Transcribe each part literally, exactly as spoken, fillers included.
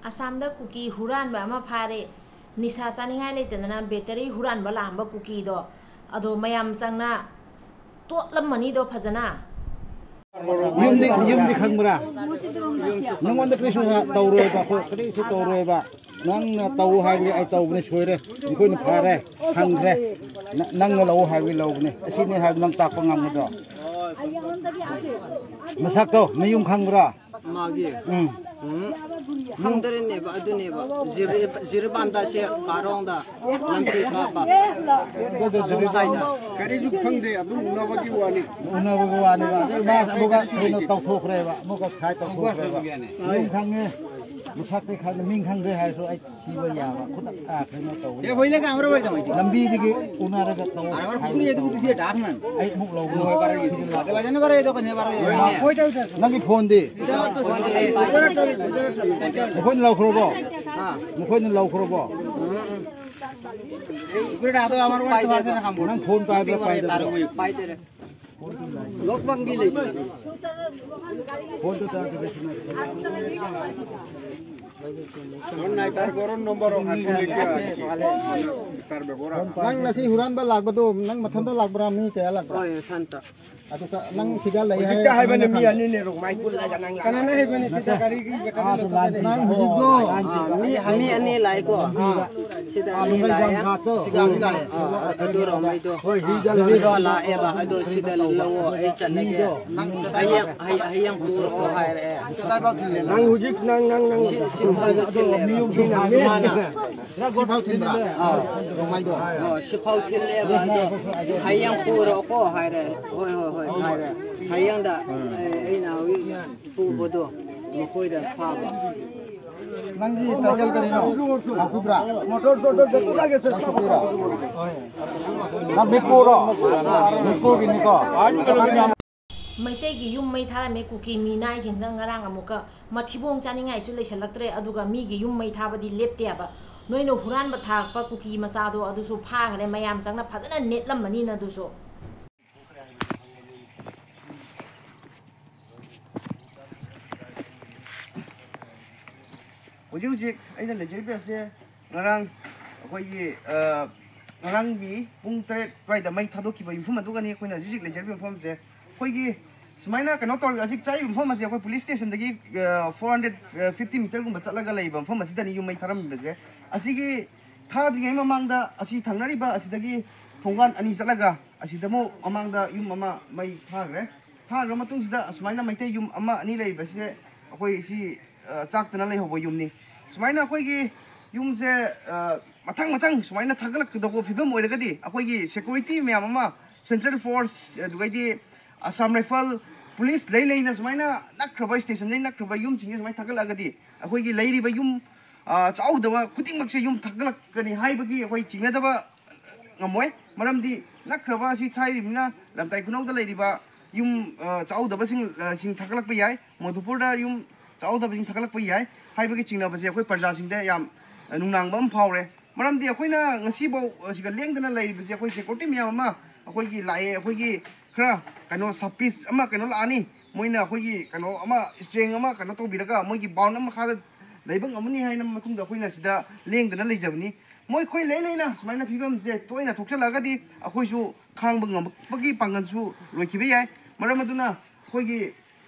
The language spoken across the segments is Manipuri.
ꯑꯁꯥꯝꯗ ꯀꯨꯀꯤ ꯍꯨꯔꯥꯟꯕ ꯑꯃ ꯐꯥꯔꯦ꯫ ꯅꯤꯁꯥ ꯆꯥꯅꯤꯡꯉꯥꯏ ꯂꯩꯇꯗꯅ ꯕꯦꯇꯔꯤ ꯍꯨꯔꯥꯟꯕ ꯂꯥꯛꯑꯝꯕ ꯀꯨꯀꯤꯗꯣ꯫ ꯑꯗꯣ ꯃꯌꯥꯝ ꯆꯪꯅ ꯇꯣꯠꯂꯝꯃꯅꯤꯗꯣ ꯐꯖꯅ꯫ ꯌꯨꯝꯗꯤ, ꯌꯨꯝꯗꯤ ꯈꯪꯕ꯭ꯔꯥ? ꯅꯪꯉꯣꯟꯗ ꯀꯔꯤꯁꯨ ꯇꯧꯔꯣꯏꯕ, ꯑꯩꯈꯣꯏ ꯀꯔꯤꯁꯨ ꯇꯧꯔꯣꯏꯕ꯫ ꯅꯪꯅ ꯇꯧ ꯍꯥꯏꯕꯒꯤ ꯑꯩ ꯇꯧꯕꯅꯤ, ꯁꯣꯏꯔꯦ꯫ ꯃꯈꯣꯏꯅ ꯐꯥꯔꯦ, ꯈꯪꯈ꯭ꯔꯦ꯫ ꯅ-, ꯅꯪꯅ ꯂꯧ ꯍꯥꯏꯕꯒꯤ ꯂꯧꯕꯅꯤ꯫ ꯑꯁꯤꯅꯤ ꯍꯥꯏꯕ ꯅꯪ ꯇꯥꯛꯄ ꯉꯝꯒꯗ꯭ꯔꯣ? ꯃꯁꯛꯇꯣ, ꯃꯌꯨꯝ ꯈꯪꯕ꯭ꯔꯥ? ꯃꯥꯒꯤ? ꯎꯝ꯫ ꯎꯝ꯫ ꯈꯪꯗꯔꯦꯅꯦꯕ, ꯑꯗꯨꯅꯦꯕ꯫ ꯖꯤꯔꯤ-, ꯖꯤꯔꯤꯕꯥꯝꯗ ꯁꯦ ꯀꯥꯔꯣꯡꯗ ꯂꯝꯐꯦꯜ ꯀꯥꯞꯄ꯫ ꯑꯗꯨꯗ ꯖꯤꯔꯤꯕꯥꯝ ꯁ꯭ꯋꯥꯏꯗ꯫ ꯀꯔꯤꯁꯨ ꯈꯪꯗꯦ, ꯑꯗꯨꯝ ꯎꯅꯕꯒꯤ ꯋꯥꯅꯤ꯫ ꯎꯅꯕꯒꯤ ꯋꯥꯅꯦꯕ꯫ ꯑꯗꯨ ꯃꯥ ꯑꯃꯨꯛꯀ ꯀꯩꯅꯣ ꯇꯧꯊꯣꯛꯈ꯭ꯔꯦꯕ, ꯑꯃꯨꯛꯀ ꯁꯥꯏ ꯇꯧꯊꯣꯛꯈ꯭ꯔꯦꯕ꯫ ꯃꯤꯡ ꯈꯪꯉꯦ, ꯃꯁꯛꯇꯤ ꯈꯪꯗꯦ, ꯃꯤꯡ ꯈꯪꯗꯦ ꯍꯥꯏꯔꯁꯨ ꯑꯩ ꯊꯤꯕ ꯌꯥꯕ꯫ ꯈꯨꯗꯛ, ꯑꯥ, ꯀꯩꯅꯣ ꯇꯧꯕ ꯌꯥꯕ꯫ ꯂꯝꯕꯤꯗꯒꯤ ꯎꯅꯔꯒ ꯇꯧ ꯍꯥꯏꯕ ꯇꯧꯕ꯫ ꯑꯩ ꯑꯃꯨꯛ ꯂꯧꯒꯦ꯫ ꯅꯪꯒꯤ ꯐꯣꯟꯗꯤ? ꯃꯈꯣꯏꯅ ꯂꯧꯈ꯭ꯔꯕꯣ? ꯍꯥ? ꯃꯈꯣꯏꯅ ꯂꯧꯈ꯭ꯔꯕꯣ? ꯎꯝ, ꯎꯝ꯫ ꯅꯪ ꯐꯣꯟ ꯄꯥꯏꯕ꯭ꯔꯥ ꯄꯥꯏꯗꯕ꯭ꯔꯥ? ꯄꯥꯏꯗꯔꯦ꯫ ꯐꯣꯟꯗꯨ ꯇꯥꯗꯕ ꯁꯤꯅ꯫ ꯅꯪ ꯉꯁꯤ ꯍꯨꯔꯥꯟꯕ ꯂꯥꯛꯄꯗꯣ ꯅꯪ ꯃꯊꯟꯇ ꯂꯥꯛꯄ꯭ꯔꯥ, ꯃꯤ ꯀꯌꯥ ꯂꯥꯛꯄ꯭ꯔꯥ? ꯍꯣꯏ, ꯏꯊꯟꯇ꯫ ꯑꯗꯨꯒ ꯅꯪ ꯁꯤꯗ ꯂꯩ ꯍꯥꯏ ꯍꯧꯖꯤꯛꯇ ꯍꯥꯏꯕꯅ ꯃꯤ ꯀꯅꯥꯅ ꯑꯅꯤꯅꯦ, ꯔꯣꯡꯃꯥꯏ ꯄꯨꯜꯂꯒ ꯅꯪ ꯂꯥꯛ-, ꯀꯅꯥꯅ ꯍꯥꯏꯕꯅꯤ ꯁꯤꯗ ꯅꯠꯇꯦ꯫ ꯒꯥꯔꯤꯒꯤ ꯕꯦꯇꯔꯤ ꯑꯥ, ꯂꯧꯊꯣꯛꯄꯅꯦ? ꯅꯪ ꯍꯧꯖꯤꯛꯇꯣ ꯑꯥ, ꯃꯤ, ꯃꯤ ꯑꯅꯤ ꯂꯥꯛꯑꯦꯀꯣ꯫ ꯑꯥ꯫ ꯁꯤꯗ ꯑꯥ, ꯑꯅꯤ ꯂꯥꯛꯑꯦ꯫ ꯁꯤꯗ ꯑꯅꯤ ꯂꯥꯛꯑꯦ꯫ ꯑꯥ, ꯑꯗꯨ ꯔꯣꯡꯃꯩꯗꯣ꯫ ꯍꯣꯏ, ꯍꯤꯗ ꯑꯗꯣ ꯂꯥꯛꯑꯦ꯫ ꯂꯥꯛꯑꯦꯕ, ꯑꯗꯣ ꯁꯤꯗ ꯂꯧꯑꯣ, ꯑꯩ ꯆꯠꯂꯒꯦ꯫ ꯃꯤꯗꯣ, ꯅꯪ ꯍꯌꯦꯡ, ꯍꯌꯦꯡ ꯄꯨꯔꯛꯑꯣ ꯍꯥꯏꯔꯛꯑꯦ꯫ ꯅꯪ ꯍꯧꯖꯤꯛ, ꯅꯪ, ꯅꯪ, ꯅꯪ ꯁꯤ, ꯁꯤ ꯐꯥꯎꯗ ꯊꯤꯜꯂꯦꯕ꯫ ꯃꯥꯅ꯫ ꯁꯤꯐꯥꯎ ꯊꯤꯟꯕ꯭ꯔꯥ? ꯑꯥ꯫ ꯔꯣꯡꯃꯩꯗꯣ? ꯑꯣ, ꯁꯤꯐꯥꯎ ꯊꯤꯜꯂꯦꯕ ꯑꯗꯣ ꯍꯌꯦꯡ ꯄꯨꯔꯛꯑꯣꯀꯣ ꯍꯥꯏꯔꯦ꯫ ꯍꯣꯏ, ꯍꯣꯏ, ꯍꯣꯏ ꯍꯥꯏꯔꯦ꯫ ꯍꯌꯦꯡꯗ, ꯑꯦ, ꯑꯩꯅ ꯍꯧꯖꯤꯛ ꯄꯨꯕꯗꯣ ꯃꯈꯣꯏꯗ ꯐꯥꯕ꯫ ꯅꯪꯒꯤ ꯇꯥꯏꯇꯜ ꯀꯔꯤꯅꯣ? ꯂꯥꯎꯊꯣꯛꯄꯤꯕ꯭ꯔꯥ? ꯂꯥꯎꯊꯣꯛꯄꯤꯔꯣ? ꯅꯪ ꯃꯤꯠꯄꯨꯔꯣ? ꯃꯤꯠꯄꯨꯒꯤꯅꯤꯀꯣ? ꯃꯩꯇꯩꯒꯤ ꯌꯨꯝ ꯃꯩ ꯊꯥꯔꯝꯃꯦ ꯀꯨꯀꯤ ꯃꯤꯅꯥꯏꯁꯤꯡꯁꯤꯅ ꯉꯔꯥꯡ꯫ ꯑꯃꯨꯛꯀ ꯃꯊꯤꯕꯣꯡ ꯆꯥꯅꯤꯡꯉꯥꯏꯁꯨ ꯂꯩꯁꯜꯂꯛꯇ꯭ꯔꯦ꯫ ꯑꯗꯨꯒ ꯃꯤꯒꯤ ꯌꯨꯝ ꯃꯩ ꯊꯥꯕꯗꯤ ꯂꯦꯞꯇꯦ ꯍꯥꯏꯕ꯫ ꯅꯣꯏꯅ ꯍꯨꯔꯥꯟꯕ ꯊꯥꯔꯛꯄ ꯀꯨꯀꯤ ꯃꯆꯥꯗꯣ ꯑꯗꯨꯁꯨ ꯐꯥꯈ꯭ꯔꯦ꯫ ꯃꯌꯥꯝ ꯆꯪꯅ ꯐꯖꯅ ꯅꯦꯠꯂꯝꯃꯅꯤꯅ ꯑꯗꯨꯁꯨ꯫ ꯍꯧꯖꯤꯛ ꯍꯧꯖꯤꯛ ꯑꯩꯅ ꯂꯩꯖꯔꯤꯕ ꯑꯁꯦ ꯉꯔꯥꯡ ꯑꯩꯈꯣꯏꯒꯤ, ꯑ, ꯉꯔꯥꯡꯒꯤ ꯄꯨꯡ ꯇꯔꯦꯠ ꯑꯗꯨꯋꯥꯏꯗ ꯃꯩ ꯊꯥꯗꯣꯛꯈꯤꯕ ꯌꯨꯝꯐꯝ ꯑꯗꯨꯒꯅꯤ ꯑꯩꯈꯣꯏꯅ ꯍꯧꯖꯤꯛ ꯍꯧꯖꯤꯛ ꯂꯩꯖꯔꯤꯕ ꯃꯐꯝꯁꯦ꯫ ꯑꯩꯈꯣꯏꯒꯤ ꯁꯨꯃꯥꯏꯅ ꯀꯩꯅꯣ ꯇꯧꯔꯒ ꯍꯧꯖꯤꯛ ꯆꯥꯛꯏꯕ ꯃꯐꯝ ꯑꯁꯦ ꯑꯩꯈꯣꯏ ꯄꯨꯂꯤꯁ ꯁ꯭ꯇꯦꯁꯟꯗꯒꯤ, ꯑ, ꯐꯣꯔ ꯍꯟꯗ꯭ꯔꯦꯠ ꯐꯤꯐꯇꯤ ꯃꯤꯇꯔꯒꯨꯝꯕ ꯆꯠꯂꯒ ꯂꯩꯕ ꯃꯐꯝ ꯑꯁꯤꯗꯅꯤ ꯌꯨꯝ ꯃꯩ ꯊꯥꯔꯝꯃꯤꯕꯁꯦ꯫ ꯑꯁꯤꯒꯤ ꯊꯥꯗ꯭ꯔꯤꯉꯩ ꯃꯃꯥꯡꯗ ꯑꯁꯤ ꯊꯪꯅꯔꯤꯕ ꯑꯁꯤꯗꯒꯤ ꯊꯣꯡꯒꯥꯟ ꯑꯅꯤ ꯆꯠꯂꯒ ꯑꯁꯤꯗ ꯑꯃꯨꯛ ꯃꯃꯥꯡꯗ ꯌꯨꯝ ꯑꯃ ꯃꯩ ꯊꯥꯈ꯭ꯔꯦ꯫ ꯊꯥꯈ꯭ꯔ ꯃꯇꯨꯡꯁꯤꯗ ꯑꯁꯨꯃꯥꯏꯅ ꯃꯩꯇꯩ ꯌꯨꯝ ꯑꯃ ꯑꯅꯤ ꯂꯩꯔꯤꯕꯁꯦ ꯑꯩꯈꯣꯏ ꯁꯤ, ꯑ, ꯆꯥꯛꯇꯅ ꯂꯩꯍꯧꯕ ꯌꯨꯝꯅꯤ꯫ ꯁꯨꯃꯥꯏꯅ ꯑꯩꯈꯣꯏꯒꯤ ꯌꯨꯝꯁꯦ, ꯑ, ꯃꯊꯪ ꯃꯊꯪ ꯁꯨꯃꯥꯏꯅ ꯊꯥꯒꯠꯂꯛꯀꯗꯧꯕ ꯐꯤꯕꯝ ꯑꯣꯏꯔꯒꯗꯤ ꯑꯩꯈꯣꯏꯒꯤ ꯁꯦꯀ꯭ꯌꯨꯔꯤꯇꯤ ꯃꯌꯥꯝ ꯑꯃ, ꯁꯦꯟꯇ꯭ꯔꯦꯜ ꯐꯣꯔꯁ, ꯑꯗꯨꯒꯩꯗꯤ ꯑꯁꯥꯝ ꯔꯥꯏꯐꯜ, ꯄꯨꯂꯤꯁ ꯂꯩ ꯂꯩꯅ ꯁꯨꯃꯥꯏꯅ ꯅꯛꯈ꯭ꯔꯕ ꯁ꯭ꯇꯦꯁꯟꯗꯩ ꯅꯛꯈ꯭ꯔꯕ ꯌꯨꯝꯁꯤꯡꯁꯦ ꯁꯨꯃꯥꯏꯅ ꯊꯥꯒꯠꯂꯛꯑꯒꯗꯤ ꯑꯩꯈꯣꯏꯒꯤ ꯂꯩꯔꯤꯕ ꯌꯨꯝ, ꯑ, ꯆꯥꯎꯗꯕ ꯈꯨꯗꯤꯡꯃꯛꯁꯦ ꯌꯨꯝ ꯊꯥꯒꯠꯂꯛꯀꯅꯤ ꯍꯥꯏꯕꯒꯤ ꯑꯩꯈꯣꯏ ꯆꯤꯡꯅꯗꯕ ꯉꯝꯃꯣꯏ꯫ ꯃꯔꯝꯗꯤ ꯅꯛꯈ꯭ꯔꯕ ꯑꯁꯤ ꯊꯥꯏꯔꯤꯕꯅꯤꯅ ꯂꯝꯇꯥꯏ ꯈꯨꯅꯧꯗ ꯂꯩꯔꯤꯕ ꯌꯨꯝ, ꯑ, ꯆꯥꯎꯗꯕꯁꯤꯡ, ꯑ, ꯁꯤꯡ ꯊꯥꯒꯠꯂꯛꯄ ꯌꯥꯏ, ꯃꯣꯗꯨꯄꯨꯔꯗ ꯌꯨꯝ ꯆꯥꯎꯗꯕꯁꯤꯡ ꯊꯥꯒꯠꯂꯛꯄ ꯌꯥꯏ ꯍꯥꯏꯕꯒꯤ ꯆꯤꯡꯅꯕꯁꯦ ꯑꯩꯈꯣꯏ ꯄ꯭ꯔꯖꯥꯁꯤꯡꯗ ꯌꯥꯝ, ꯑ, ꯅꯨꯡꯅꯥꯡꯕ ꯑꯃ ꯐꯥꯎꯔꯦ꯫ ꯃꯔꯝꯗꯤ ꯑꯩꯈꯣꯏꯅ ꯉꯁꯤꯐꯥꯎ ꯑꯁꯤꯒ ꯂꯦꯡꯗꯅ ꯂꯩꯔꯤꯕꯁꯦ ꯑꯩꯈꯣꯏ ꯁꯦꯀ꯭ꯌꯨꯔꯤꯇꯤ ꯃꯌꯥꯝ ꯑꯃ ꯑꯩꯈꯣꯏꯒꯤ ꯂꯥꯛꯑꯦ, ꯑꯩꯈꯣꯏꯒꯤ ꯈꯔ ꯀꯩꯅꯣ ꯁꯕ ꯄꯤꯁ ꯑꯃ ꯀꯩꯅꯣ ꯂꯥꯛꯑꯅꯤ, ꯃꯣꯏꯅ ꯑꯩꯈꯣꯏꯒꯤ ꯀꯩꯅꯣ ꯑꯃ ꯏꯁꯇ꯭ꯔꯦꯡ ꯑꯃ ꯀꯩꯅꯣ ꯇꯧꯕꯤꯔꯒ ꯃꯣꯏꯒꯤ ꯕꯥꯎꯟ ꯑꯃ ꯃꯈꯥꯗ ꯂꯩꯕ ꯉꯝꯃꯅꯤ ꯍꯥꯏꯅ ꯃꯇꯨꯡꯗ ꯑꯩꯈꯣꯏꯅ ꯁꯤꯗ ꯂꯦꯡꯗꯅ ꯂꯩꯖꯕꯅꯤ꯫ ꯃꯣꯏ ꯑꯩꯈꯣꯏ ꯂꯩ ꯂꯩꯅ ꯁꯨꯃꯥꯏꯅ ꯐꯤꯕꯝꯁꯦ ꯇꯣꯏꯅ ꯊꯣꯛꯆꯜꯂꯛꯑꯒꯗꯤ ꯑꯩꯈꯣꯏꯁꯨ ꯈꯥꯡꯕ ꯉꯝꯃꯛꯄꯒꯤ ꯄꯥꯡꯒꯜꯁꯨ ꯂꯣꯏꯈꯤꯕ ꯌꯥꯏ꯫ ꯃꯔꯝ ꯑꯗꯨꯅ ꯑꯩꯈꯣꯏꯒꯤ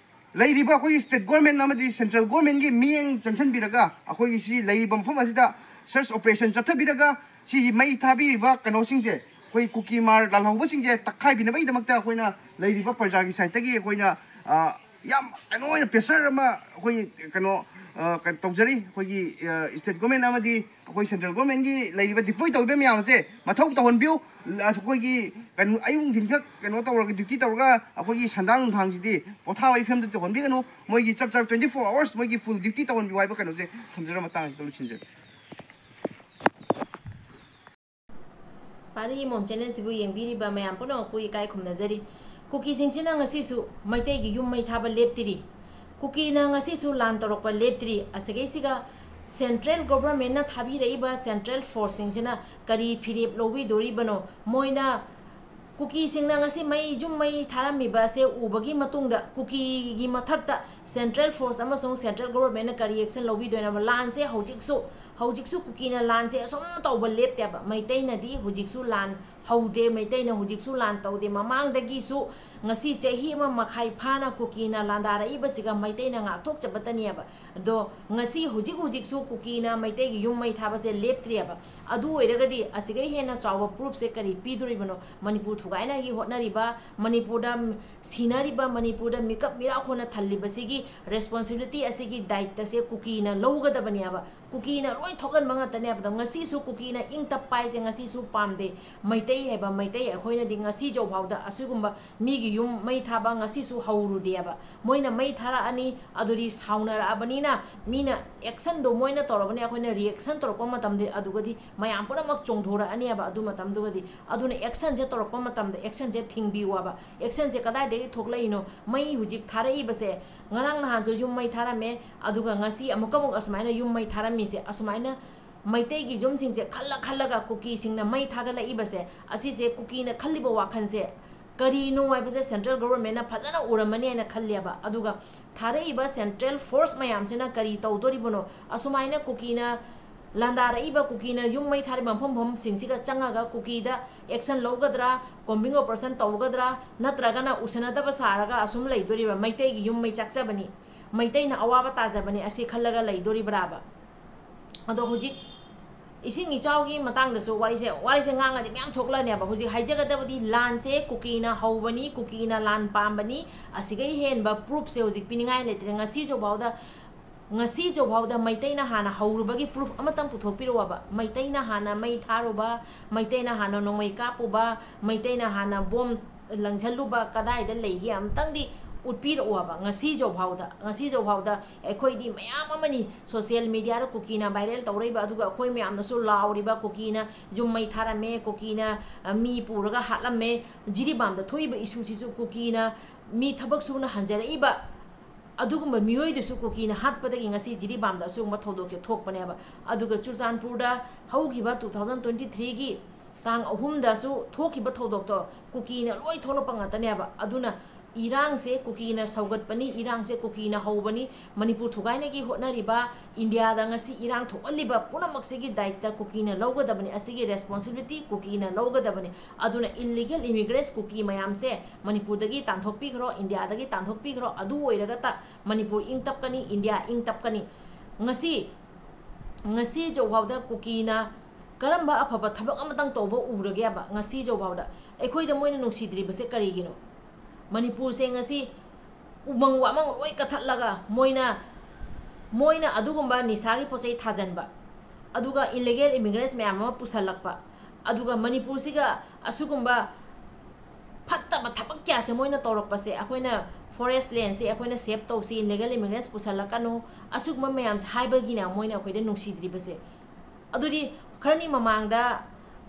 ꯂꯩꯔꯤꯕ ꯑꯩꯈꯣꯏꯒꯤ ꯁ꯭ꯇꯦꯠ ꯒꯣꯔꯃꯦꯟ ꯑꯃꯗꯤ ꯁꯦꯟꯇ꯭ꯔꯦꯜ ꯒꯣꯔꯃꯦꯟꯒꯤ ꯃꯤꯠꯌꯦꯡ ꯆꯪꯁꯤꯟꯕꯤꯔꯒ ꯑꯩꯈꯣꯏꯒꯤ ꯁꯤ ꯂꯩꯔꯤꯕ ꯃꯐꯝ ꯑꯁꯤꯗ ꯁꯔꯆ ꯑꯣꯄꯔꯦꯁꯟ ꯆꯠꯊꯕꯤꯔꯒ ꯁꯤꯒꯤ ꯃꯩ ꯊꯥꯕꯤꯔꯤꯕ ꯀꯩꯅꯣꯁꯤꯡꯁꯦ ꯑꯩꯈꯣꯏ ꯀꯨꯀꯤ ꯃꯥꯔ ꯂꯥꯜꯍꯧꯕꯁꯤꯡꯁꯦ ꯇꯛꯈꯥꯏꯕꯤꯅꯕꯒꯤꯗꯃꯛꯇ ꯑꯩꯈꯣꯏꯅ ꯂꯩꯔꯤꯕ ꯄ꯭ꯔꯖꯥꯒꯤ ꯁꯥꯏꯠꯇꯒꯤ ꯑꯩꯈꯣꯏꯅ, ꯑ, ꯌꯥꯝ ꯀꯩꯅꯣ ꯑꯣꯏꯅ ꯄ꯭ꯔꯦꯁꯔ ꯑꯃ ꯑꯩꯈꯣꯏ ꯀꯩꯅꯣ, ꯑ, ꯀꯩꯅꯣ ꯇꯧꯖꯔꯤ꯫ ꯑꯩꯈꯣꯏꯒꯤ, ꯑ, ꯁ꯭ꯇꯦꯠ ꯒꯣꯔꯃꯦꯟ ꯑꯃꯗꯤ ꯑꯩꯈꯣꯏ ꯁꯦꯟꯇ꯭ꯔꯦꯜ ꯒꯣꯔꯃꯦꯟꯒꯤ ꯂꯩꯔꯤꯕ ꯗꯤꯄ꯭ꯂꯣꯏ ꯇꯧꯔꯤꯕ ꯃꯌꯥꯝ ꯑꯁꯦ ꯃꯊꯧ ꯇꯧꯍꯟꯕꯤꯌꯨ꯫ ꯑ, ꯑꯩꯈꯣꯏꯒꯤ ꯀꯩꯅꯣ ꯑꯌꯨꯛ ꯅꯨꯡꯊꯤꯟꯈꯛ ꯀꯩꯅꯣ ꯇꯧꯔꯒ, ꯗ꯭ꯌꯨꯇꯤ ꯇꯧꯔꯒ ꯑꯩꯈꯣꯏꯒꯤ ꯁꯟꯗꯥꯡ ꯅꯨꯡꯗꯥꯡꯁꯤꯗꯤ ꯄꯣꯊꯥꯕꯒꯤ ꯐꯤꯕꯝꯗ ꯇꯧꯍꯟꯕꯤꯒꯅꯨ꯫ ꯃꯣꯏꯒꯤ ꯆꯞ ꯆꯥꯕ ꯇ꯭ꯋꯦꯟꯇꯤ ꯐꯣꯔ ꯑꯋꯥꯔꯁ ꯃꯣꯏꯒꯤ ꯐꯨꯜ ꯗ꯭ꯌꯨꯇꯤ ꯇꯧꯍꯟꯕꯤꯌꯨ ꯍꯥꯏꯕ ꯀꯩꯅꯣꯁꯦ ꯊꯝꯖꯔ ꯃꯇꯥꯡꯁꯤꯗ ꯂꯣꯏꯁꯤꯟꯖꯔꯦ꯫ ꯄꯥꯔꯤ ꯏꯃꯣꯝ ꯆꯦꯅꯦꯜꯁꯤꯕꯨ ꯌꯦꯡꯕꯤꯔꯤꯕ ꯃꯌꯥꯝ ꯄꯨꯝꯅꯃꯛꯄꯨ ꯏꯀꯥꯏ ꯈꯨꯝꯅꯖꯔꯤ꯫ ꯀꯨꯀꯤꯁꯤꯡꯁꯤꯅ ꯉꯁꯤꯁꯨ ꯃꯩꯇꯩꯒꯤ ꯌꯨꯝ ꯃꯩ ꯊꯥꯕ ꯂꯦꯞꯇ꯭ꯔꯤ꯫ ꯀꯨꯀꯤꯅ ꯉꯁꯤꯁꯨ ꯂꯥꯟ ꯇꯧꯔꯛꯄ ꯂꯦꯞꯇ꯭ꯔꯤ꯫ ꯑꯁꯤꯒꯩꯁꯤꯒ ꯁꯦꯟꯇ꯭ꯔꯦꯜ ꯒꯣꯚꯔꯟꯃꯦꯟꯠꯅ ꯊꯥꯕꯤꯔꯛꯏꯕ ꯁꯦꯟꯇ꯭ꯔꯦꯜ ꯐꯣꯔꯁꯁꯤꯡꯁꯤꯅ ꯀꯔꯤ ꯐꯤꯔꯦꯞ ꯂꯧꯕꯤꯗꯣꯔꯤꯕꯅꯣ? ꯃꯣꯏꯅ ꯀꯨꯀꯤꯁꯤꯡꯅ ꯉꯁꯤ ꯃꯩ, ꯌꯨꯝ ꯃꯩ ꯊꯥꯔꯝꯃꯤꯕ ꯑꯁꯦ ꯎꯕꯒꯤ ꯃꯇꯨꯡꯗ ꯀꯨꯀꯤꯒꯤ ꯃꯊꯛꯇ Central force ꯑꯃꯁꯨꯡ central government ꯅ ꯀꯔꯤ action ꯂꯧꯕꯤꯗꯣꯏꯅꯣꯕ? ꯂꯥꯟꯁꯦ ꯍꯧꯖꯤꯛꯁꯨ, ꯍꯧꯖꯤꯛꯁꯨ ꯀꯨꯀꯤꯅ ꯂꯥꯟꯁꯦ ꯑꯁꯨꯝ ꯇꯧꯕ ꯂꯦꯞꯇꯦꯕ꯫ ꯃꯩꯇꯩꯅꯗꯤ ꯍꯧꯖꯤꯛꯁꯨ ꯂꯥꯟ ꯍꯧꯗꯦ, ꯃꯩꯇꯩꯅ ꯍꯧꯖꯤꯛꯁꯨ ꯂꯥꯟ ꯇꯧꯗꯦ꯫ ꯃꯃꯥꯡꯗꯒꯤꯁꯨ ꯉꯁꯤ ꯆꯍꯤ ꯑꯃ ꯃꯈꯥꯏ ꯐꯥꯅ ꯀꯨꯀꯤꯅ ꯂꯥꯟꯗꯥꯔꯛꯏꯕꯁꯤꯒ ꯃꯩꯇꯩꯅ ꯉꯥꯛꯊꯣꯛꯆꯕꯇꯅꯦꯕ꯫ ꯑꯗꯣ ꯉꯁꯤ ꯍꯧꯖꯤꯛ ꯍꯧꯖꯤꯛꯁꯨ ꯀꯨꯀꯤꯅ ꯃꯩꯇꯩꯒꯤ ꯌꯨꯝ ꯃꯩ ꯊꯥꯕꯁꯦ ꯂꯦꯞꯇ꯭ꯔꯤꯑꯕ꯫ ꯑꯗꯨ ꯑꯣꯏꯔꯒꯗꯤ ꯑꯁꯤꯒꯩ ꯍꯦꯟꯅ ꯆꯥꯎꯕ proofꯁꯦ ꯀꯔꯤ ꯄꯤꯗꯣꯔꯤꯕꯅꯣ? ꯃꯅꯤꯄꯨꯔ ꯊꯨꯒꯥꯏꯅꯒꯤ ꯍꯣꯠꯅꯔꯤꯕ, ꯃꯅꯤꯄꯨꯔꯗ ꯁꯤꯅꯔꯤꯕ, ꯃꯅꯤꯄꯨꯔꯗ ꯃꯤꯀꯞ ꯃꯤꯔꯥꯛ ꯍꯣꯟꯅ ꯊꯜꯂꯤꯕꯁꯤꯒꯤ responsibility, ꯑꯁꯤꯒꯤ ꯗꯥꯏꯇꯁꯦ ꯀꯨꯀꯤꯅ ꯂꯧꯒꯗꯕꯅꯦꯕ꯫ ꯀꯨꯀꯤꯅ ꯂꯣꯏ ꯊꯣꯛꯍꯟꯕ ꯉꯥꯛꯇꯅꯦꯕ꯫ ꯑꯗꯣ ꯉꯁꯤꯁꯨ ꯀꯨꯀꯤꯅ ꯏꯪ ꯇꯞꯄ ꯍꯥꯏꯁꯦ ꯉꯁꯤꯁꯨ ꯄꯥꯝꯗꯦ꯫ ꯃꯩꯇꯩ ꯍꯥꯏꯕ ꯃꯩꯇꯩ ꯑꯩꯈꯣꯏꯅꯗꯤ ꯉꯁꯤ ꯖꯧꯐꯥꯎꯗ ꯑꯁꯤꯒꯨꯝꯕ ꯃꯤꯒꯤ ꯌꯨꯝ ꯃꯩ ꯊꯥꯕ ꯉꯁꯤꯁꯨ ꯍꯧꯔꯨꯗꯦꯕ꯫ ꯃꯣꯏꯅ ꯃꯩ ꯊꯥꯔꯛꯑꯅꯤ, ꯑꯗꯨꯗꯤ ꯁꯥꯎꯅꯔꯛꯑꯕꯅꯤꯅ ꯃꯤꯅ actionꯗꯣ ꯃꯣꯏꯅ ꯇꯧꯔꯕꯅꯤ, ꯑꯩꯈꯣꯏꯅ reaction ꯇꯧꯔꯛꯄ ꯃꯇꯝꯗ ꯑꯗꯨꯒꯗꯤ ꯃꯌꯥꯝ ꯄꯨꯝꯅꯃꯛ ꯆꯣꯡꯊꯣꯔꯛꯑꯅꯦꯕ꯫ ꯑꯗꯨ ꯃꯇꯝꯗꯨꯒꯗꯤ, ꯑꯗꯨꯅ actionꯁꯦ ꯇꯧꯔꯛꯄ ꯃꯇꯝꯗ actionꯁꯦ ꯊꯤꯡꯕꯤꯌꯨꯕ꯫ Actionꯁꯦ ꯀꯗꯥꯏꯗꯒꯤ ꯊꯣꯛꯂꯛꯏꯅꯣ? ꯃꯩ ꯍꯧꯖꯤꯛ ꯊꯥꯔꯛꯏꯕꯁꯦ ꯉꯔꯥꯡ ꯅꯍꯥꯟꯁꯨ ꯌꯨꯝ ꯃꯩ ꯊꯥꯔꯝꯃꯦ, ꯑꯗꯨꯒ ꯉꯁꯤ ꯑꯃꯨꯛꯀ ꯑꯃꯨꯛ ꯑꯁꯨꯃꯥꯏꯅ ꯌꯨꯝ ꯃꯩ ꯊꯥꯔꯝꯃꯤꯁꯦ, ꯑꯁꯨꯃꯥꯏꯅ ꯃꯩꯇꯩꯒꯤ ꯌꯨꯝꯁꯤꯡꯁꯦ ꯈꯜꯂ ꯈꯜꯂꯒ ꯀꯨꯀꯤꯁꯤꯡꯅ ꯃꯩ ꯊꯥꯒꯠꯂꯛꯏꯕꯁꯦ, ꯑꯁꯤꯁꯦ ꯀꯨꯀꯤꯅ ꯈꯜꯂꯤꯕ ꯋꯥꯈꯜꯁꯦ ꯀꯔꯤꯅꯣ ꯍꯥꯏꯕꯁꯦ central governmentꯅ ꯐꯖꯅ ꯎꯔꯝꯃꯅꯤ ꯍꯥꯏꯅ ꯈꯜꯂꯦꯕ꯫ ꯑꯗꯨꯒ ꯊꯥꯔꯛꯏꯕ central force ꯃꯌꯥꯝꯁꯤꯅ ꯀꯔꯤ ꯇꯧꯗꯣꯔꯤꯕꯅꯣ? ꯑꯁꯨꯃꯥꯏꯅ ꯀꯨꯀꯤꯅ ꯂꯥꯟꯗꯥꯔꯛꯏꯕ, ꯀꯨꯀꯤꯅ ꯌꯨꯝ ꯃꯩ ꯊꯥꯔꯤꯕ ꯃꯐꯝ ꯃꯐꯝꯁꯤꯡꯁꯤꯒ ꯆꯪꯉꯒ ꯀꯨꯀꯤꯗ action ꯂꯧꯒꯗ꯭ꯔꯥ, combing operation ꯇꯧꯒꯗ꯭ꯔꯥ, ꯅꯠꯇ꯭ꯔꯒꯅ ꯎꯁꯟꯅꯗꯕ ꯁꯥꯔꯒ ꯑꯁꯨꯝ ꯂꯩꯗꯣꯔꯤꯕ꯭ꯔꯥ? ꯃꯩꯇꯩꯒꯤ ꯌꯨꯝ ꯃꯩ ꯆꯥꯛꯆꯕꯅꯤ, ꯃꯩꯇꯩꯅ ꯑꯋꯥꯕ ꯇꯥꯖꯕꯅꯤ ꯑꯁꯤ ꯈꯜꯂꯒ ꯂꯩꯗꯣꯔꯤꯕ꯭ꯔꯥꯕ? ꯑꯗꯣ ꯍꯧꯖꯤꯛ ꯏꯁꯤꯡ ꯏꯆꯥꯎꯒꯤ ꯃꯇꯥꯡꯗꯁꯨ ꯋꯥꯔꯤꯁꯦ, ꯋꯥꯔꯤꯁꯦ ꯉꯥꯡꯉꯗꯤ ꯃꯌꯥꯝ ꯊꯣꯛꯂꯛꯑꯅꯦꯕ꯫ ꯍꯧꯖꯤꯛ ꯍꯥꯏꯖꯒꯗꯕꯗꯤ ꯂꯥꯟꯁꯦ ꯀꯨꯀꯤꯅ ꯍꯧꯕꯅꯤ, ꯀꯨꯀꯤꯅ ꯂꯥꯟ ꯄꯥꯝꯕꯅꯤ, ꯑꯁꯤꯒꯩ ꯍꯦꯟꯕ proofꯁꯦ ꯍꯧꯖꯤꯛ ꯄꯤꯅꯤꯡꯉꯥꯏ ꯂꯩꯇ꯭ꯔꯦ꯫ ꯉꯁꯤ ꯖꯧꯐꯥꯎꯗ, ꯉꯁꯤ ꯖꯧꯐꯥꯎꯗ ꯃꯩꯇꯩꯅ ꯍꯥꯟꯅ ꯍꯧꯔꯨꯕꯒꯤ proof ꯑꯃꯇꯪ ꯄꯨꯊꯣꯛꯄꯤꯔꯛꯑꯣꯕ꯫ ꯃꯩꯇꯩꯅ ꯍꯥꯟꯅ ꯃꯩ ꯊꯥꯔꯨꯕ, ꯃꯩꯇꯩꯅ ꯍꯥꯟꯅ ꯅꯣꯡꯃꯩ ꯀꯥꯞꯄꯨꯕ, ꯃꯩꯇꯩꯅ ꯍꯥꯟꯅ ꯕꯣꯝ ꯂꯪꯁꯜꯂꯨꯕ ꯀꯗꯥꯏꯗ ꯂꯩꯒꯦ ꯑꯝꯇꯪꯗꯤ ꯎꯠꯄꯤꯔꯛꯑꯣꯕ꯫ ꯉꯁꯤ ꯖꯧꯐꯥꯎꯗ, ꯉꯁꯤ ꯖꯧꯐꯥꯎꯗ ꯑꯩꯈꯣꯏꯗꯤ ꯃꯌꯥꯝ ꯑꯃꯅꯤ social mediaꯗ ꯀꯨꯀꯤꯅ viral ꯇꯧꯔꯛꯏꯕ, ꯑꯗꯨꯒ ꯑꯩꯈꯣꯏ ꯃꯌꯥꯝꯅꯁꯨ ꯂꯥꯎꯔꯤꯕ, ꯀꯨꯀꯤꯅ ꯌꯨꯝ ꯃꯩ ꯊꯥꯔꯝꯃꯦ, ꯀꯨꯀꯤꯅ, ꯑ, ꯃꯤ ꯄꯨꯔꯒ ꯍꯥꯠꯂꯝꯃꯦ꯫ ꯖꯤꯔꯤꯕꯥꯝꯗ ꯊꯣꯛꯏꯕ issueꯁꯤꯁꯨ ꯀꯨꯀꯤꯅ ꯃꯤ ꯊꯕꯛ ꯁꯨꯅ ꯍꯟꯖꯔꯛꯏꯕ ꯑꯗꯨꯒꯨꯝꯕ ꯃꯤꯑꯣꯏꯗꯨꯁꯨ ꯀꯨꯀꯤꯅ ꯍꯥꯠꯄꯗꯒꯤ ꯉꯁꯤ ꯖꯤꯔꯤꯕꯥꯝꯗ ꯑꯁꯤꯒꯨꯝꯕ ꯊꯧꯗꯣꯛꯁꯦ ꯊꯣꯛꯄꯅꯦꯕ꯫ ꯑꯗꯨꯒ ꯆꯨꯔꯆꯥꯟꯄꯨꯔꯗ ꯍꯧꯈꯤꯕ two thousand twenty threeꯒꯤ ꯇꯥꯡ ꯑꯍꯨꯝꯗꯁꯨ ꯊꯣꯛꯈꯤꯕ ꯊꯧꯗꯣꯛꯇꯣ ꯀꯨꯀꯤꯅ ꯂꯣꯏ ꯊꯣꯛꯂꯛꯄ ꯉꯥꯛꯇꯅꯦꯕ꯫ ꯑꯗꯨꯅ ꯏꯔꯥꯡꯁꯦ ꯀꯨꯀꯤꯅ ꯁꯧꯒꯠꯄꯅꯤ, ꯏꯔꯥꯡꯁꯦ ꯀꯨꯀꯤꯅ ꯍꯧꯕꯅꯤ, ꯃꯅꯤꯄꯨꯔ ꯊꯨꯒꯥꯏꯅꯒꯤ ꯍꯣꯠꯅꯔꯤꯕ, ꯏꯟꯗꯤꯌꯥꯗ ꯉꯁꯤ ꯏꯔꯥꯡ ꯊꯣꯛꯍꯜꯂꯤꯕ ꯄꯨꯝꯅꯃꯛꯁꯤꯒꯤ ꯗꯥꯏꯇ ꯀꯨꯀꯤꯅ ꯂꯧꯒꯗꯕꯅꯤ꯫ ꯑꯁꯤꯒꯤ responsibility ꯀꯨꯀꯤꯅ ꯂꯧꯒꯗꯕꯅꯤ꯫ ꯑꯗꯨꯅ illegal immigrants ꯀꯨꯀꯤ ꯃꯌꯥꯝꯁꯦ ꯃꯅꯤꯄꯨꯔꯗꯒꯤ ꯇꯥꯟꯊꯣꯛꯄꯤꯈ꯭ꯔꯣ, ꯏꯟꯗꯤꯌꯥꯗꯒꯤ ꯇꯥꯟꯊꯣꯛꯄꯤꯈ꯭ꯔꯣ꯫ ꯑꯗꯨ ꯑꯣꯏꯔꯒꯇ ꯃꯅꯤꯄꯨꯔ ꯏꯪ ꯇꯞꯀꯅꯤ, ꯏꯟꯗꯤꯌꯥ ꯏꯪ ꯇꯞꯀꯅꯤ꯫ ꯉꯁꯤ, ꯉꯁꯤ ꯖꯧꯐꯥꯎꯗ ꯀꯨꯀꯤꯅ ꯀꯔꯝꯕ ꯑꯐꯕ ꯊꯕꯛ ꯑꯃꯇꯪ ꯇꯧꯕ ꯎꯔꯒꯦꯕ? ꯉꯁꯤ ꯖꯧꯐꯥꯎꯗ ꯑꯩꯈꯣꯏꯗ ꯃꯣꯏꯅ ꯅꯨꯡꯁꯤꯗ꯭ꯔꯤꯕꯁꯦ ꯀꯔꯤꯒꯤꯅꯣ? ꯃꯅꯤꯄꯨꯔꯁꯦ ꯉꯁꯤ ꯎꯃꯪ ꯋꯥꯃꯪ ꯂꯣꯏ ꯀꯊꯠꯂꯒ ꯃꯣꯏꯅ, ꯃꯣꯏꯅ ꯑꯗꯨꯒꯨꯝꯕ ꯅꯤꯁꯥꯒꯤ ꯄꯣꯠ ꯆꯩ ꯊꯥꯖꯟꯕ, ꯑꯗꯨꯒ illegal immigrants ꯃꯌꯥꯝ ꯑꯃ ꯄꯨꯁꯜꯂꯛꯄ, ꯑꯗꯨꯒ ꯃꯅꯤꯄꯨꯔꯁꯤꯒ ꯑꯁꯤꯒꯨꯝꯕ ꯐꯠꯇꯕ ꯊꯕꯛ ꯀꯌꯥꯁꯦ ꯃꯣꯏꯅ ꯇꯧꯔꯛꯄꯁꯦ, ꯑꯩꯈꯣꯏꯅ forest landꯁꯦ ꯑꯩꯈꯣꯏꯅ save ꯇꯧꯁꯤ, illegal immigrants ꯄꯨꯁꯜꯂꯛꯀꯅꯨ, ꯑꯁꯤꯒꯨꯝꯕ ꯃꯌꯥꯝꯁꯦ ꯍꯥꯏꯕꯒꯤꯅ ꯃꯣꯏꯅ ꯑꯩꯈꯣꯏꯗ ꯅꯨꯡꯁꯤꯗ꯭ꯔꯤꯕꯁꯦ꯫ ꯑꯗꯨꯗꯤ ꯈꯔꯅꯤ ꯃꯃꯥꯡꯗ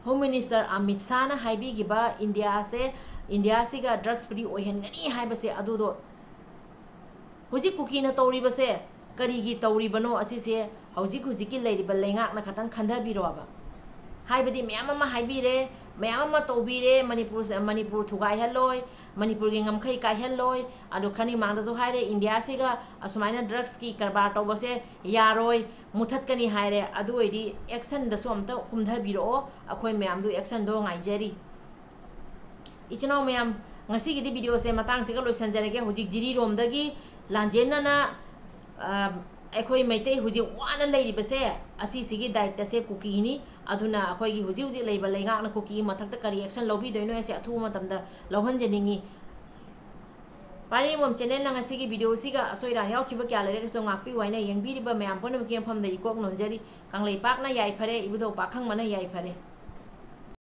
Home Minister Amit ꯁꯥꯍꯅ ꯍꯥꯏꯕꯤꯈꯤꯕ ꯏꯟꯗꯤꯌꯥꯁꯦ, ꯏꯟꯗꯤꯌꯥꯁꯤꯒ drug free ꯑꯣꯏꯍꯟꯒꯅꯤ ꯍꯥꯏꯕꯁꯦ, ꯑꯗꯨꯗꯣ ꯍꯧꯖꯤꯛ ꯀꯨꯀꯤꯅ ꯇꯧꯔꯤꯕꯁꯦ ꯀꯔꯤꯒꯤ ꯇꯧꯔꯤꯕꯅꯣ? ꯑꯁꯤꯁꯦ ꯍꯧꯖꯤꯛ ꯍꯧꯖꯤꯛꯀꯤ ꯂꯩꯔꯤꯕ ꯂꯩꯉꯥꯛꯅ ꯈꯇꯪ ꯈꯟꯊꯕꯤꯔꯣꯕ꯫ ꯍꯥꯏꯕꯗꯤ ꯃꯌꯥꯝ ꯑꯃ ꯍꯥꯏꯕꯤꯔꯦ, ꯃꯌꯥꯝ ꯑꯃ ꯇꯧꯕꯤꯔꯦ, ꯃꯅꯤꯄꯨꯔꯁꯦ, ꯃꯅꯤꯄꯨꯔ ꯊꯨꯒꯥꯏꯍꯜꯂꯣꯏ, ꯃꯅꯤꯄꯨꯔꯒꯤ ꯉꯝꯈꯩ ꯀꯥꯏꯍꯜꯂꯣꯏ꯫ ꯑꯗꯣ ꯈꯔꯅꯤ ꯃꯥꯡꯗꯁꯨ ꯍꯥꯏꯔꯦ, ꯏꯟꯗꯤꯌꯥꯁꯤꯒ ꯑꯁꯨꯃꯥꯏꯅ drugsꯀꯤ ꯀꯔꯕꯥꯔ ꯇꯧꯕꯁꯦ ꯌꯥꯔꯣꯏ, ꯃꯨꯊꯠꯀꯅꯤ ꯍꯥꯏꯔꯦ꯫ ꯑꯗꯨ ꯑꯣꯏꯗꯤ actionꯗꯁꯨ ꯑꯝꯇ ꯀꯨꯝꯊꯕꯤꯔꯛꯑꯣ, ꯑꯩꯈꯣꯏ ꯃꯌꯥꯝꯗꯨ actionꯗꯣ ꯉꯥꯏꯖꯔꯤ꯫ ꯏꯆꯤꯟ ꯏꯅꯥꯎ ꯃꯌꯥꯝ, ꯉꯁꯤꯒꯤꯗꯤ videoꯁꯦ ꯃꯇꯥꯡꯁꯤꯒ ꯂꯣꯏꯁꯤꯟꯖꯔꯒꯦ꯫ ꯍꯧꯖꯤꯛ ꯖꯤꯔꯤꯔꯣꯝꯗꯒꯤ ꯂꯥꯟꯖꯦꯟꯅꯅ, ꯑ, ꯑꯩꯈꯣꯏ ꯃꯩꯇꯩ ꯍꯧꯖꯤꯛ ꯋꯥꯅ ꯂꯩꯔꯤꯕꯁꯦ, ꯑꯁꯤꯁꯤꯒꯤ ꯗꯥꯏꯇꯁꯦ ꯀꯨꯀꯤꯅꯤ꯫ ꯑꯗꯨꯅ ꯑꯩꯈꯣꯏꯒꯤ ꯍꯧꯖꯤꯛ ꯍꯧꯖꯤꯛ ꯂꯩꯕ ꯂꯩꯉꯥꯛꯅ ꯀꯨꯀꯤꯒꯤ ꯃꯊꯛꯇ ꯀꯔꯤ action ꯂꯧꯕꯤꯗꯣꯏꯅꯣ ꯍꯥꯏꯁꯦ ꯑꯊꯨꯕ ꯃꯇꯝꯗ ꯂꯧꯍꯟꯖꯅꯤꯡꯉꯤ꯫ ꯄꯥꯔꯦꯡꯕꯝ channelꯅ ꯉꯁꯤꯒꯤ videoꯁꯤꯒ ꯑꯁꯣꯏ ꯑꯔꯥꯟ ꯌꯥꯎꯈꯤꯕ ꯀꯌꯥ ꯂꯩꯔꯒꯁꯨ ꯉꯥꯛꯄꯤꯌꯨ ꯍꯥꯏꯅ ꯌꯦꯡꯕꯤꯔꯤꯕ ꯃꯌꯥꯝ ꯄꯨꯝꯅꯃꯛꯀꯤ ꯃꯐꯝꯗ ꯏꯀꯣꯛ ꯅꯣꯟꯖꯔꯤ꯫ ꯀꯪꯂꯩꯄꯥꯛꯅ ꯌꯥꯏꯐꯔꯦ, ꯏꯕꯨꯙꯧ ꯄꯥꯈꯪꯕꯅ ꯌꯥꯏꯐꯔꯦ꯫